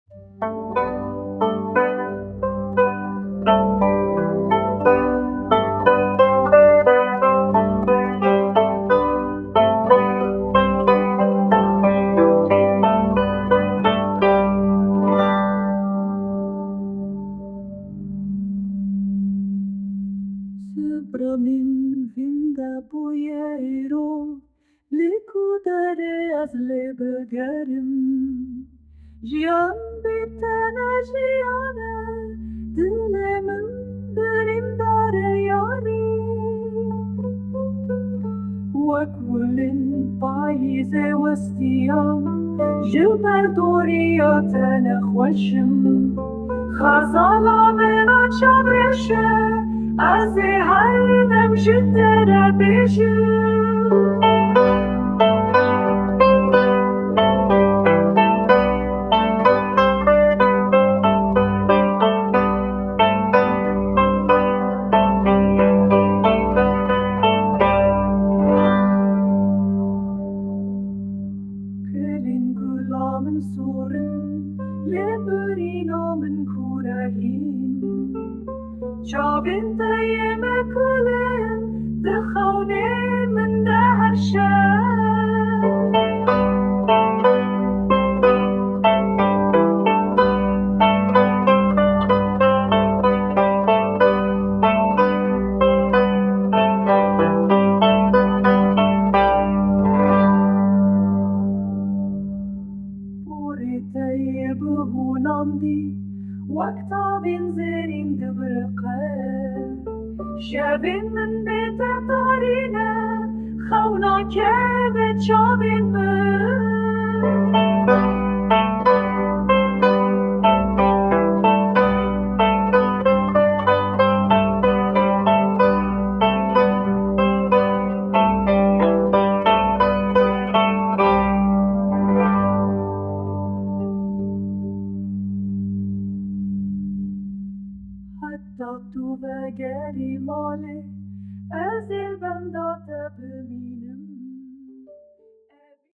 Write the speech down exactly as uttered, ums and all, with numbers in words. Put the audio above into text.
Sibra min vinda bûye îro, li ku derê ez lê bigerim? Jiyan bê te ne jiyan e, dilê min birîndar e yarî. Wek wilên payîzê westiyam, ji ber doriya te nexweş im. Xezala min a çavreş e, ez ê her dem ji te re bêjim. Kilên gula min sor in, lê birîna min kûrehîn. Çavên te yê me kulin, di xewnê min de her şev. Porê te yê bihûnandî, wek tavên zêrîn dibiriqe. Şevên min bê te tarî ne, xew nakeve çavên min. Heta tu vegerî malê, ez ê benda te bimînim.